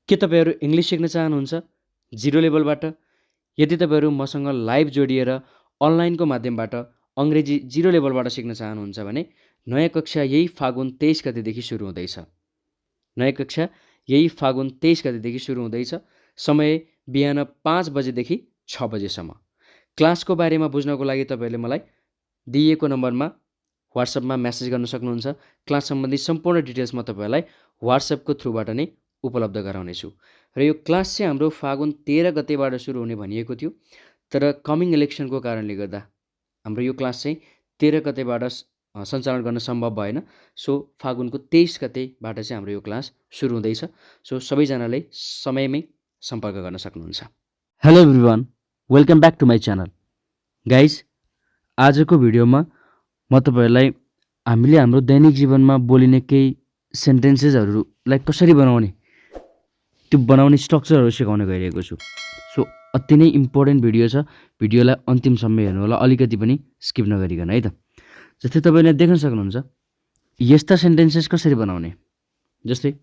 के तपाईँहरू इङ्ग्लिस सिक्न चाहनुहुन्छ जिरो लेभलबाट? यदि तपाईँहरू मसँग लाइभ जोडिएर अनलाइनको माध्यमबाट अङ्ग्रेजी जिरो लेभलबाट सिक्न चाहनुहुन्छ भने नयाँ कक्षा यही फागुन 23 गतेदेखि सुरु हुँदैछ। नयाँ कक्षा यही फागुन 23 गतेदेखि सुरु हुँदैछ। समय बिहान 5 बजेदेखि 6 बजेसम्म। क्लासको बारेमा बुझ्नको लागि तपाईँहरूले मलाई दिइएको नम्बरमा वाट्सएपमा मेसेज गर्न सक्नुहुन्छ। क्लास सम्बन्धी सम्पूर्ण डिटेल्स म तपाईँहरूलाई वाट्सएपको थ्रुबाट नै उपलब्ध गराउनेछु। र यो क्लास चाहिँ हाम्रो फागुन 13 गतेबाट सुरु हुने भनिएको थियो, तर कमिङ इलेक्सनको कारणले गर्दा हाम्रो यो क्लास चाहिँ 13 गतेबाट सञ्चालन गर्न सम्भव भएन। सो फागुनको 23 गतेबाट चाहिँ हाम्रो यो क्लास सुरु हुँदैछ। सो सबैजनाले समयमै सम्पर्क गर्न सक्नुहुन्छ। Hello everyone, welcome back to my channel. Guys, आजको भिडियोमा म तपाईँहरूलाई हामीले हाम्रो दैनिक जीवनमा बोलिने केही सेन्टेन्सेसहरूलाई कसरी बनाउने, त्यो बनाउने स्ट्रक्चरहरू सिकाउन गइरहेको छु। सो अति नै इम्पोर्टेन्ट भिडियो छ, भिडियोलाई अन्तिमसम्म हेर्नु होला, अलिकति पनि स्किप नगरिकन है त। जस्तै तपाईँले देख्न सक्नुहुन्छ यस्ता सेन्टेन्सेस कसरी बनाउने। जस्तै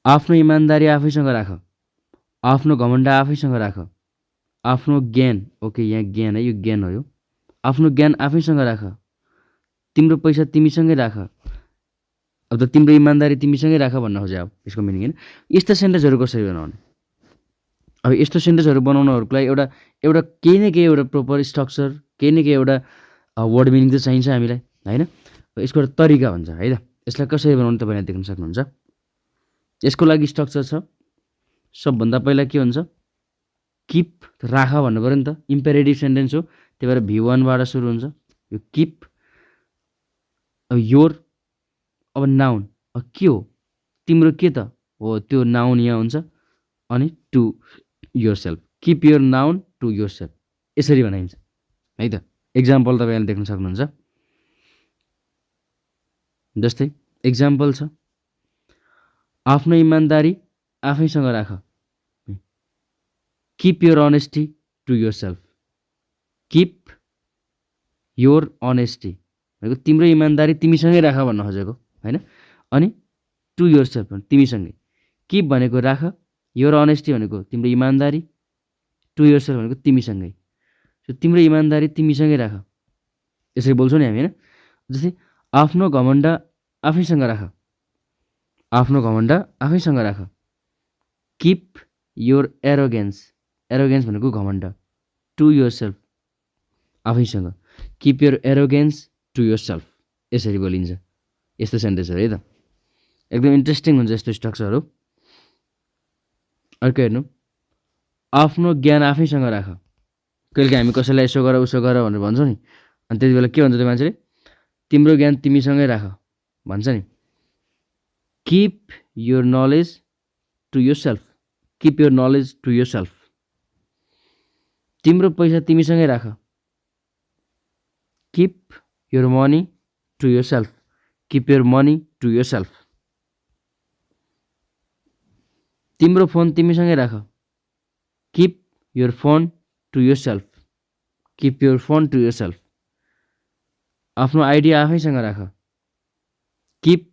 आफ्नो इमान्दारी आफैसँग राख, आफ्नो घमण्ड आफैसँग राख, आफ्नो ज्ञान, ओके यहाँ ज्ञान है, यो ज्ञान हो, यो आफ्नो ज्ञान आफैसँग राख, तिम्रो पैसा तिमीसँगै राख, अब त तिम्रो इमान्दारी तिमीसँगै राख भन्न खोजे। अब यसको मिनिङ होइन, यस्ता सेन्टेन्सहरू कसरी बनाउने। अब यस्तो सेन्टेन्सहरू बनाउनहरूको लागि एउटा केही न केही एउटा प्रोपर स्ट्रक्चर, केही न केही एउटा वर्ड मिनिङ त चाहिन्छ हामीलाई होइन। यसको एउटा तरिका हुन्छ है त। यसलाई कसरी बनाउने तपाईँले देख्न सक्नुहुन्छ। यसको लागि स्ट्रक्चर छ। सबभन्दा पहिला के हुन्छ, किप, राख भन्नु पऱ्यो नि त, इम्पेरेटिभ सेन्टेन्स हो, त्यही भएर V1बाट सुरु हुन्छ यो किप। अब योर, अब नाउन, अब के हो, तिम्रो के त हो, त्यो नाउन यहाँ हुन्छ। अनि to yourself, keep your noun to yourself, यसरी बनाइन्छ है त। एक्जाम्पल तपाईँले देख्न सक्नुहुन्छ। जस्तै एक्जाम्पल छ, आफ्नो इमान्दारी आफैसँग राख, keep your honesty to yourself, keep your honesty भनेको तिम्रो इमान्दारी तिमीसँगै राख भन्न खोजेको होइन। अनि टु योर सेल्फ तिमीसँगै, किप भनेको राख, योर अनेस्टी भनेको तिम्रो इमान्दारी, टु योर सेल्फ भनेको तिमीसँगै। सो तिम्रो इमान्दारी तिमीसँगै राख, यसरी बोल्छौँ नि हामी होइन। जस्तै आफ्नो घमण्ड आफैसँग राख, आफ्नो घमण्ड आफैसँग राख, किप योर एरोगेन्स, एरोगेन्स भनेको घमण्ड, टु योर सेल्फ आफैसँग, keep your arrogance to yourself, यसरी बोलिन्छ यस्तो सेन्टेन्सहरू है त। एकदम इन्ट्रेस्टिङ हुन्छ यस्तो स्ट्रक्चरहरू। अर्को हेर्नु, आफ्नो ज्ञान आफैसँग राख। कहिले हामी कसैलाई यसो गर उसो गर भनेर भन्छौँ नि, अनि त्यति बेला के भन्छ त्यो मान्छेले, तिम्रो ज्ञान तिमीसँगै राख भन्छ नि। Keep your knowledge to yourself, keep your knowledge to yourself. तिम्रो पैसा तिमीसँगै राख, keep your money to yourself, keep your money to yourself. तिम्रो फोन तिमीसँगै राख, keep your phone to yourself, keep your phone to yourself. आफ्नो idea आफैसँग राख, keep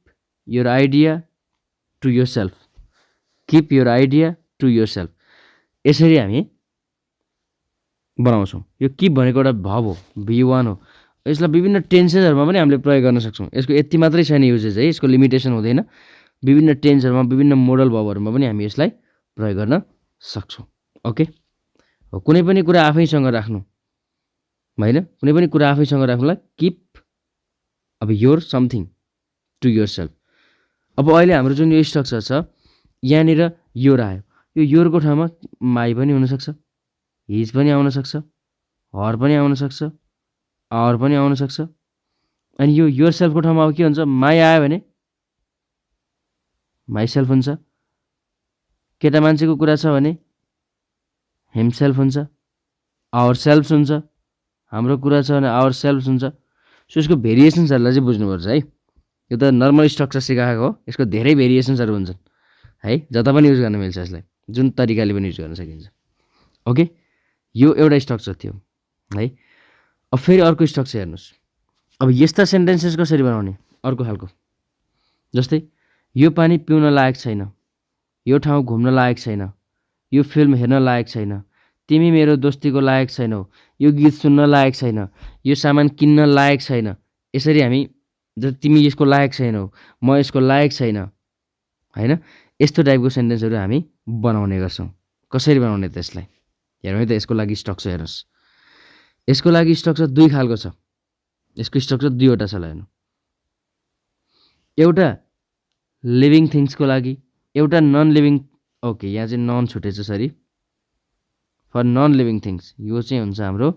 your idea to yourself, keep your idea to yourself. यसरी हामी बनाउँछौँ। यो किप भनेको एउटा भर्ब हो, V1 हो। यसलाई विभिन्न टेन्सेसहरूमा पनि हामीले प्रयोग गर्न सक्छौँ। यसको यति मात्रै छैन युजेज है, यसको लिमिटेसन हुँदैन। विभिन्न टेन्सहरूमा, विभिन्न मोडल भर्बहरूमा पनि हामी यसलाई प्रयोग गर्न सक्छौँ। ओके, कुनै पनि कुरा आफैसँग राख्नु होइन, कुनै पनि कुरा आफैसँग राख्नुलाई किप अब your something to yourself. अब अहिले हाम्रो जुन यो स्ट्रक्चर छ, यहाँनिर योर आयो, यो योरको ठाउँमा माई पनि हुनसक्छ, हिज पनि आउन सक्छ, हर पनि आउन सक्छ, आवर पनि आउन सक्छ। अनि यो योर सेल्फको ठाउँमा अब के हुन्छ, माई आयो भने माई सेल्फ हुन्छ, केटा मान्छेको कुरा छ भने हिमसेल्फ हुन्छ, आवर सेल्फ हुन्छ, हाम्रो कुरा छ भने आवर सेल्फ हुन्छ। सो यसको भेरिएसन्सहरूलाई चाहिँ बुझ्नुपर्छ है। यो त नर्मल स्ट्रक्चर सिकाएको हो, यसको धेरै भेरिएसन्सहरू हुन्छन् है, जता पनि युज गर्न मिल्छ यसलाई, जुन तरिकाले पनि युज गर्न सकिन्छ। ओके, यो एउटा स्ट्रक्चर थियो है। अब फेरि अर्को स्ट्रक्चर हेर्नुहोस्। अब यस्ता सेन्टेन्सेस कसरी बनाउने, अर्को खालको। जस्तै यो पानी पिउन लायक छैन, यो ठाउँ घुम्न लायक छैन, यो फिल्म हेर्न लायक छैन, तिमी मेरो दोस्तीको लायक छैनौ, यो गीत सुन्न लायक छैन, यो सामान किन्न लायक छैन। यसरी हामी तिमी यसको लायक छैनौ, म यसको लायक छैन, होइन, यस्तो टाइपको सेन्टेन्सहरू हामी बनाउने गर्छौँ। कसरी बनाउने त यसलाई हेरौँ है त। यसको लागि स्ट्रक्चर हेर्नुहोस्। यसको लागि स्ट्रक्चर दुई खालको छ। यसको स्ट्रक्चर दुईवटा छ। ल हेर्नु, एउटा लिभिङ थिङ्सको लागि, एउटा नन लिभिङ। ओके, यहाँ चाहिँ नन छुटेछ, sorry. For non living things, यो चाहिँ हुन्छ हाम्रो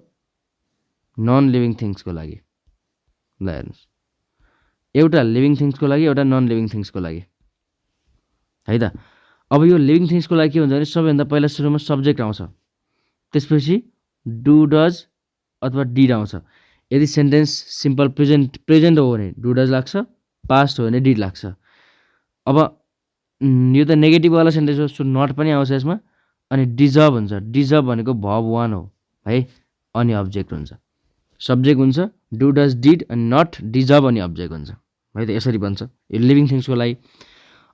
नन लिभिङ थिङ्सको लागि। ल हेर्नुहोस्, एउटा लिभिङ थिङ्सको लागि, एउटा नन लिभिङ थिङ्सको लागि, है त। अब यो लिभिङ थिङ्सको लागि के हुन्छ भने सबैभन्दा पहिला सुरुमा सब्जेक्ट आउँछ, त्यसपछि डु डज अथवा डिड आउँछ। यदि सेन्टेन्स सिम्पल प्रेजेन्ट हो भने डु डज लाग्छ, पास्ट हो भने डिड लाग्छ। अब यो त नेगेटिभवाला सेन्टेन्स हो, सो नट पनि आउँछ यसमा। अनि डिजर्भ हुन्छ। डिजर्भ भनेको भर्ब 1 हो है, अनि अब्जेक्ट हुन्छ। सब्जेक्ट हुन्छ डु डज डिड, अनि नट डिजर्भ अनि अब्जेक्ट हुन्छ, है त। यसरी बन्छ यो लिभिङ थिङ्सको लागि।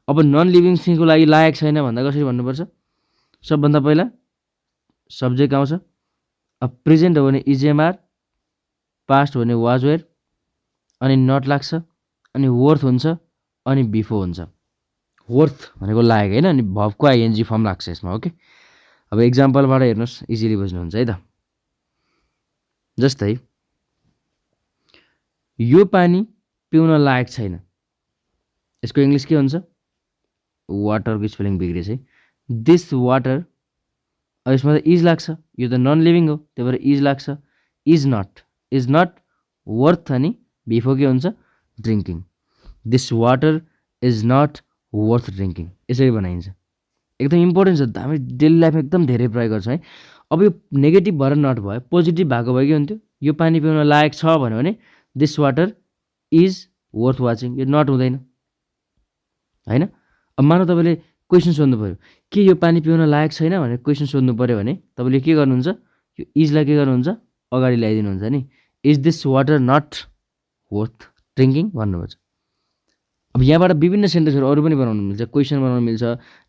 अब नन लिभिङ थिङ्सको लागि लायक छैन भन्दा कसरी भन्नुपर्छ? सबभन्दा पहिला सब्जेक्ट आउँछ। अब प्रेजेन्ट हो भने इजेएमआर, पास्ट हो भने वाज वेयर, अनि नट लाग्छ, अनि वर्थ हुन्छ, अनि बिफो हुन्छ। वर्थ भनेको लायक होइन, अनि भर्बको आइएनजी फर्म लाग्छ यसमा। ओके, अब इक्जाम्पलबाट हेर्नुहोस्, इजिली बुझ्नुहुन्छ है त। जस्तै यो पानी पिउन लायक छैन, यसको इङ्ग्लिस के हुन्छ? वाटरको स्पेलिङ बिग्रेछ है। दिस वाटर, अब यसमा त इज लाग्छ, यो त नन लिभिङ हो, त्यही भएर इज लाग्छ। इज नट वर्थ, अनि बिफो के हुन्छ? Drinking. This water is not worth drinking. यसरी बनाइन्छ। एकदम इम्पोर्टेन्ट छ, हामी डेली लाइफमा एकदम धेरै प्रयोग गर्छौँ है। अब यो नेगेटिभ भएर नट भयो, पोजिटिभ भएको भए के हुन्थ्यो? यो पानी पिउन लायक छ भन्यो भने this water is worth watching. यो नट हुँदैन, होइन। अब मानौ तपाईँले क्वेसन सोध्नु पऱ्यो, के यो पानी पिउन लायक छैन भनेर क्वेसन सोध्नु पऱ्यो भने तपाईँले के गर्नुहुन्छ? यो इजलाई के गर्नुहुन्छ? अगाडि ल्याइदिनुहुन्छ नि। Is this water not worth drinking भन्नुपर्छ। अब यहाँबाट विभिन्न सेन्टेन्सहरू अरू पनि बनाउनु मिल्छ, क्वेसन बनाउनु मिल्छ,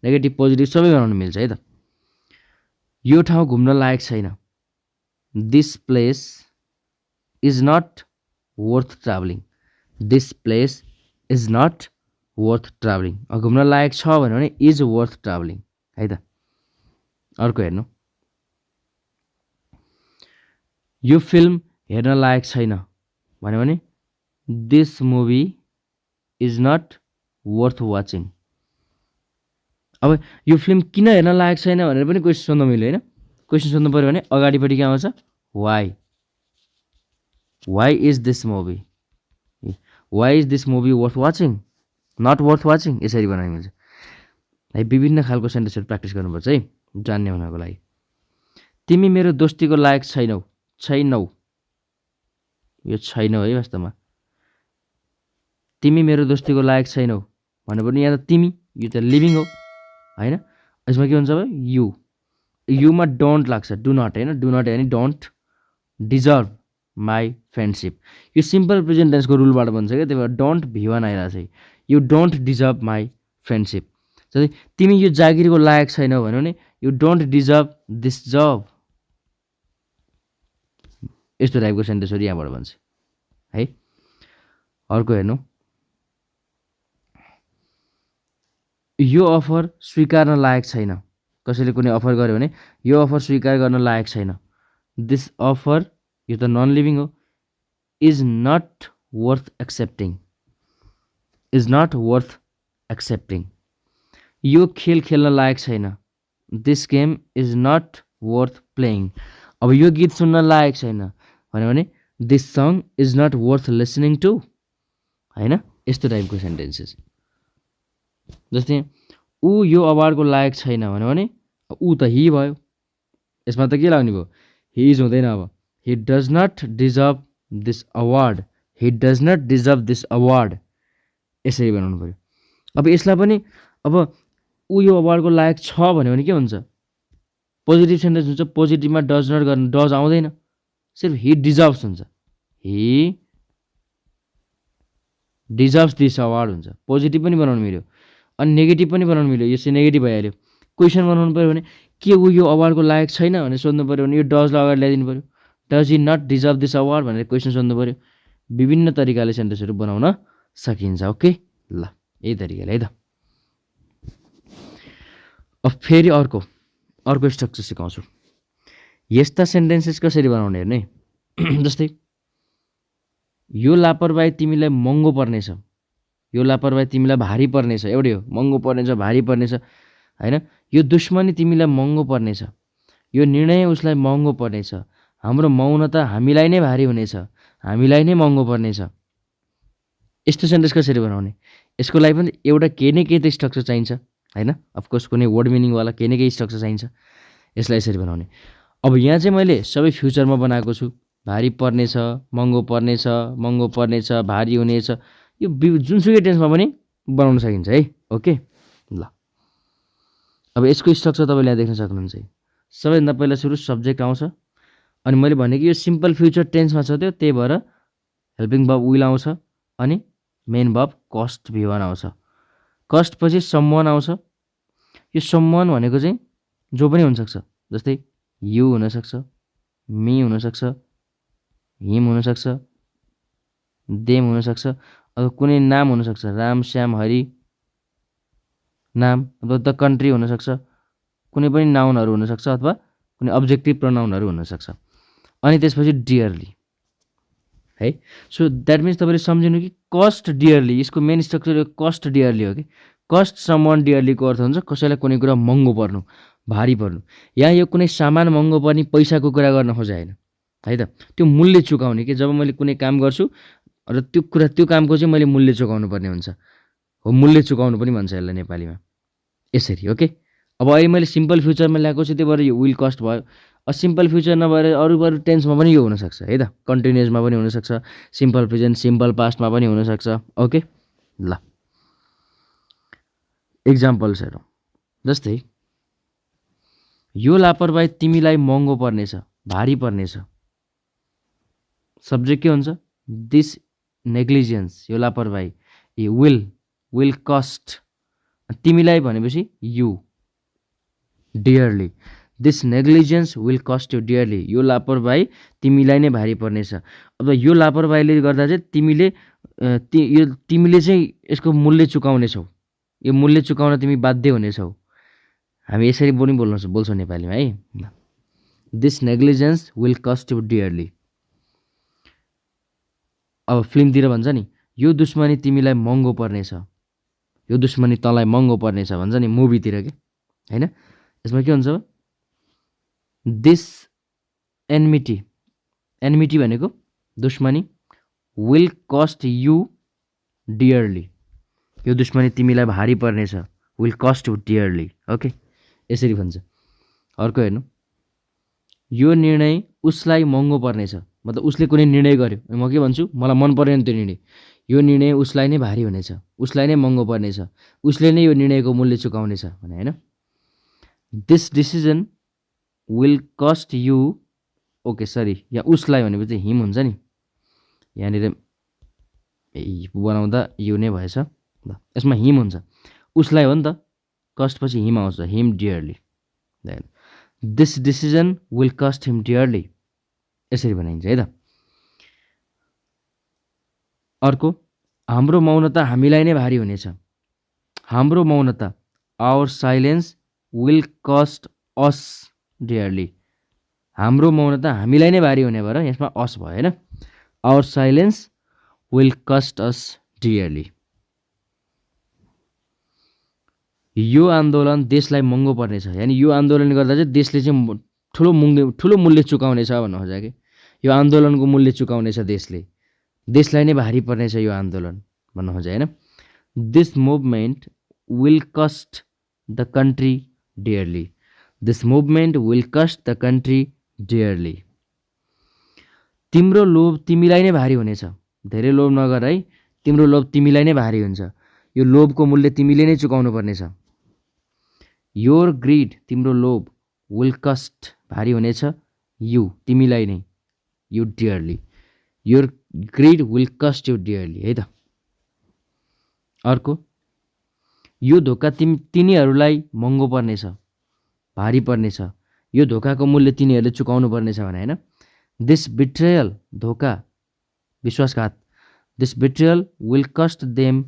नेगेटिभ पोजिटिभ सबै बनाउनु मिल्छ है त। यो ठाउँ घुम्न लायक छैन, this place is not worth travelling. This place is not worth travelling. घुम्न लायक छ भने इज वर्थ ट्राभलिङ, है त। अर्को हेर्नु, यो फिल्म हेर्न लायक छैन भन्यो भने this movie is not worth watching. अब यो फिल्म किन हेर्न लायक छैन भनेर पनि क्वेसन सोध्नु मिल्यो, होइन। क्वेसन सोध्नु पऱ्यो भने अगाडिपट्टि के आउँछ? Why. Why is this movie, why is this movie worth watching, not worth watching. यसरी बनाइ मिल्छ है। विभिन्न खालको सेन्टेन्सहरू प्र्याक्टिस गर्नुपर्छ है, जान्ने हुनको लागि। तिमी मेरो दोस्तीको लायक छैनौ, यो छैनौ है वास्तवमा। तिमी मेरो दोस्तीको लायक छैनौ भन्नु पनि यहाँ त तिमी, यो त लिभिङ हो, होइन। यसमा के हुन्छ अब? युमा डोन्ट लाग्छ, डु नट, होइन। डु नट यानि डोन्ट डिजर्भ माई फ्रेन्डसिप। यो सिम्पल प्रेजेन्ट टेन्सको रुलबाट बन्छ क्या, त्यही भएर डोन्ट V1 आइरहेको छ। You don't deserve my friendship. जस्तै तिमी यो जागिरको लायक छैनौ भन्यो भने यु डोन्ट डिजर्भ दिस जब। यस्तो टाइपको सेन्टेन्सहरू यहाँबाट बन्छ है। अर्को हेर्नु, यो अफर स्वीकार्न लायक छैन। कसैले कुनै अफर गर्यो भने यो अफर स्वीकार गर्न लायक छैन। दिस अफर, यो त नन लिभिङ हो, is not worth accepting. Is not worth accepting. यो खेल खेल्न लायक छैन। This game is not worth playing. अब यो गीत सुन्न लायक छैन भन्यो भने this song is not worth listening to, होइन। यस्तो टाइपको सेन्टेन्सेस। जस्तै ऊ यो अवार्डको लायक छैन भन्यो भने ऊ त हि भयो, यसमा त के लाग्ने भयो? हि इज हुँदैन। अब he does not deserve this award, he does not deserve this award. यसरी बनाउनु पऱ्यो। अब यसलाई पनि अब ऊ यो अवार्डको लायक छ भन्यो भने के हुन्छ? पोजिटिभ सेन्टेन्स हुन्छ। पोजिटिभमा डज नट गर्नु, डज आउँदैन, सिर्फ हि डिजर्भ्स हुन्छ। हि डिजर्भ्स दिस अवार्ड हुन्छ। पोजिटिभ पनि बनाउनु मिल्यो। अनि नेगेटिभ पनि बनाउनु मिल्यो, यो चाहिँ नेगेटिभ भइहाल्यो। क्वेसन बनाउनु पऱ्यो भने के ऊ यो अवार्डको लायक छैन भनेर सोध्नु पऱ्यो भने यो डजलाई अगाडि ल्याइदिनु पऱ्यो। Does he not deserve this award भनेर क्वेसन सोध्नु पऱ्यो। विभिन्न तरिकाले सेन्टेन्सहरू बनाउन सकिन्छ। ओके, ल यही तरिकाले है त। अब फेरि अर्को स्ट्रक्चर सिकाउँछु। यस्ता सेन्टेन्सेस कसरी बनाउने हेर्ने। जस्तै यो लापरवाही तिमीलाई महँगो पर्नेछ, यो लापरवाही तिमीलाई भारी पर्नेछ, एउटै हो, महँगो पर्नेछ, भारी पर्नेछ होइन। यो दुश्मनी तिमीलाई महँगो पर्नेछ, यो निर्णय उसलाई महँगो पर्नेछ, हाम्रो मौनता हामीलाई नै भारी हुनेछ, हामीलाई नै महँगो पर्नेछ। यस्तो सेन्टेन्स कसरी बनाउने? यसको लागि पनि एउटा केही न केही त स्ट्रक्चर चाहिन्छ होइन। अफकोर्स कुनै वर्ड मिनिङवाला केही न केही स्ट्रक्चर चाहिन्छ। यसलाई यसरी बनाउने। अब यहाँ चाहिँ मैले सबै फ्युचरमा बनाएको छु। भारी पर्नेछ, महँगो पर्नेछ, महँगो पर्नेछ, भारी हुनेछ, यो जुनसुकै टेन्समा पनि बनाउन सकिन्छ है। ओके, ल अब यसको स्ट्रक्चर तपाईँले यहाँ देख्न सक्नुहुन्छ। सबैभन्दा पहिला सुरु सब्जेक्ट आउँछ, अनि मैले भने कि यो सिम्पल फ्युचर टेन्समा छ त्यो, त्यही भएर हेल्पिङ भर्ब विल आउँछ, अनि मेन भर्ब कस्ट भी1 आउँछ। कस्ट पछि समवन आउँछ। यो समवन भनेको चाहिँ जो पनि हुनसक्छ, जस्तै यु हुनसक्छ, मी हुनसक्छ, हिम हुनसक्छ, देम हुनसक्छ, अब कुनै नाम हुनसक्छ, राम, श्याम, हरि नाम, अथवा द कन्ट्री हुनसक्छ, कुनै पनि नाउनहरू हुनसक्छ, अथवा कुनै अब्जेक्टिभ प्रोनाउनहरू हुनसक्छ। अनि त्यसपछि डियरली है। सो द्याट मिन्स तपाईँले सम्झिनु कि कस्ट डियरली, यसको मेन स्ट्रक्चर कस्ट डियरली हो कि। कस्ट समवन डियरलीको अर्थ हुन्छ कसैलाई कुनै कुरा महँगो पर्नु, भारी पर्नु। यहाँ यो कुनै सामान महँगो पर्ने पैसाको कुरा गर्न खोजे होइन है त, त्यो मूल्य चुकाउने कि। जब मैले कुनै काम गर्छु र त्यो कामको चाहिँ मैले मूल्य चुकाउनु पर्ने हुन्छ, हो मूल्य चुकाउनु पनि भन्छ यसलाई नेपालीमा यसरी। ओके, अब अहिले मैले सिम्पल फ्युचरमा ल्याएको छु, त्यही भएर यो विल कस्ट भयो। सिम्पल फ्युचर नभएर अरू टेन्समा पनि यो हुनसक्छ है त, कन्टिन्युसमा पनि हुनसक्छ, सिम्पल प्रेजेन्ट, सिम्पल पास्टमा पनि हुनसक्छ। ओके, ल इक्जाम्पल्स हेरौँ। जस्तै यो लापरवाही तिमीलाई महँगो पर्नेछ, भारी पर्नेछ। सब्जेक्ट के हुन्छ? दिस नेग्लिजेन्स, यो लापरवाही, विल कस्ट, तिमीलाई भनेपछि you, dearly, this negligence will cost you dearly, यो लापरवाही तिमीलाई नै भारी पर्नेछ। अब यो लापरवाहीले गर्दा चाहिँ तिमीले चाहिँ यसको मूल्य चुकाउनेछौ, यो मूल्य चुकाउन तिमी बाध्य हुनेछौ। हामी यसरी पनि बोल्छौँ नेपालीमा है। This negligence will cost you dearly. अब फिल्मतिर भन्छ नि, यो दुश्मनी तिमीलाई महँगो पर्नेछ, यो दुश्मनी तँलाई महँगो पर्नेछ भन्छ नि मुभीतिर के होइन। यसमा के हुन्छ? दिस एनमिटी भनेको दुश्मनी, विल कस्ट यु डियरली, यो दुश्मनी तिमीलाई भारी पर्नेछ, will cost you dearly. Okay, यसरी भन्छ। अर्को हेर्नु, यो निर्णय उसलाई महँगो पर्नेछ, मतलब उसले कुनै निर्णय गर्यो, म के भन्छु, मलाई मन परेन त्यो निर्णय, यो निर्णय उसलाई नै भारी हुनेछ, उसलाई नै महँगो पर्नेछ, उसले नै यो निर्णयको मूल्य चुकाउनेछ भने होइन। This decision will cost you, okay sorry, यहाँ उसलाई भनेपछि हिम हुन्छ नि, यहाँनिर बनाउँदा यु नै भएछ ल, यसमा हिम हुन्छ, उसलाई हो नि त, कस्ट पछि हिम आउँछ, him dearly. This decision will cost him dearly, यसरी भनिन्छ है त। अर्को, हाम्रो मौनता हामीलाई नै भारी हुनेछ, हाम्रो मौनता, our silence will cost us dearly, हाम्रो मौनता हामीलाई नै भारी हुने भएर यसमा अस भयो होइन। Our silence will cost us dearly. यो आन्दोलन देशलाई महँगो पर्नेछ, यानि यो आन्दोलन गर्दा चाहिँ देशले चाहिँ ठुलो मूल्य चुकाउनेछ भन्नु खोजेको कि। यो आन्दोलनको मूल्य चुकाउनेछ देशलाई नै भारी पर्नेछ यो आन्दोलन भन्नु खोजे होइन। This movement will cost the country dearly, this movement will cost the country dearly. तिम्रो लोभ तिमीलाई नै भारी हुनेछ, धेरै लोभ नगर है, तिम्रो लोभ तिमीलाई नै भारी हुन्छ, यो लोभको मूल्य तिमीले नै चुकाउनु पर्नेछ। योर ग्रिड, तिम्रो लोभ, विल कस्ट, भारी हुनेछ, यु, तिमीलाई नै, you dearly, your grid will cost you dearly है त। अर्को, यो धोका तिनीहरूलाई महँगो पर्नेछ, भारी पर्नेछ, यो धोकाको मूल्य तिनीहरूले चुकाउनु पर्नेछ भने होइन। दिस बिट्रेयल धोका, विश्वासघात, this betrayal will cost them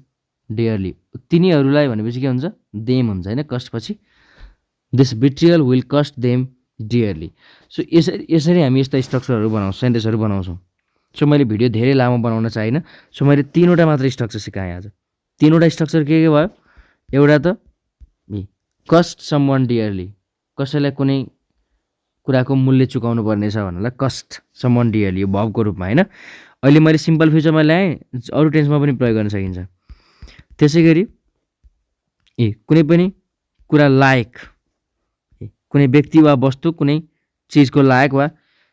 dearly. तिनीहरूलाई भनेपछि के हुन्छ, देम हुन्छ होइन, कस्ट पछि। This betrayal will cost them dearly. So यसरी हामी यस्ता स्ट्रक्चरहरू बनाउँछौँ, सेन्टेन्सहरू बनाउँछौँ। सो मैले भिडियो धेरै लामो बनाउन चाहिनँ, सो मैले 3वटा मात्र स्ट्रक्चर सिकाएँ आज। 3वटा स्ट्रक्चर के भयो, एउटा त कस्ट समवन डियरली, कसैलाई कुनै कुराको मूल्य चुकाउनु पर्नेछ भन्नलाई कस्ट समवन डियरली, यो भर्बको रूपमा होइन। अहिले मैले सिम्पल फ्युचरमा ल्याएँ, अरू टेन्समा पनि प्रयोग गर्न सकिन्छ। त्यसै गरी कुनै पनि कुरा लायक, कुनै व्यक्ति वा वस्तु कुनै चिजको लायक वा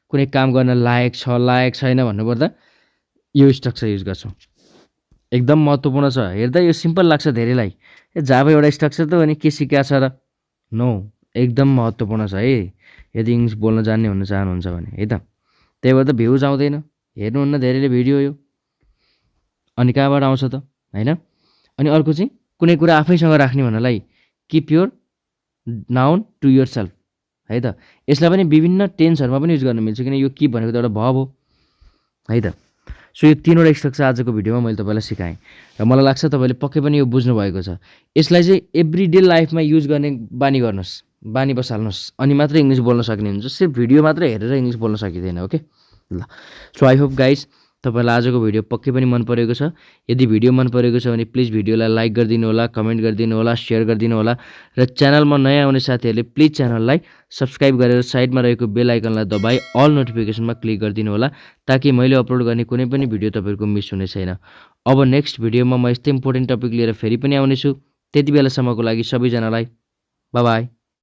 कुनै काम गर्न लायक छ लायक छैन भन्नुपर्दा यो स्ट्रक्चर युज गर्छौँ। एकदम महत्त्वपूर्ण छ। हेर्दा यो सिम्पल लाग्छ धेरैलाई, जाभा एउटा स्ट्रक्चर त अनि के सिकाएको छ र, नो, एकदम महत्त्वपूर्ण छ है यदि इङ्ग्लिस बोल्न जान्ने हुन चाहनुहुन्छ भने है त। त्यही भएर त भ्युज आउँदैन, हेर्नुहुन्न धेरैले भिडियो यो, अनि कहाँबाट आउँछ त होइन। अनि अर्को चाहिँ कुनै कुरा आफैसँग राख्ने भन्नलाई keep your noun to yourself है त। यसलाई पनि विभिन्न टेन्सहरूमा पनि युज गर्न मिल्छ, किन यो किप भनेको त एउटा भर्ब हो है त। सो यो 3वटा स्ट्रक्चर आजको भिडियोमा मैले तपाईँलाई सिकाएँ र मलाई लाग्छ तपाईँले पक्कै पनि यो बुझ्नुभएको छ। यसलाई चाहिँ एभ्रिडे लाइफमा युज गर्ने बानी गर्नुहोस्, बानी बसाल्नुहोस्, अनि मात्रै इङ्ग्लिस बोल्न सक्ने हुन्छ। सिर्फ भिडियो मात्रै हेरेर इङ्ग्लिस बोल्न सकिँदैन। ओके ल, सो आई होप गाइज तपाईँलाई आजको भिडियो पक्कै पनि मन परेको छ। यदि भिडियो मन परेको छ भने प्लिज भिडियोलाई लाइक गरिदिनु होला, कमेन्ट गरिदिनु होला, सेयर गरिदिनु होला, र च्यानलमा नयाँ आउने साथीहरूले प्लिज च्यानललाई सब्सक्राइब गरेर साइडमा रहेको बेल आइकनलाई दबाई अल नोटिफिकेसनमा क्लिक गरिदिनु होला, ताकि मैले अपलोड गर्ने कुनै पनि भिडियो तपाईँको मिस हुने छैन। अब नेक्स्ट भिडियोमा म यस्तै इम्पोर्टेन्ट टपिक लिएर फेरि पनि आउनेछु। त्यति बेलासम्मको लागि सबैजनालाई बाई बाई।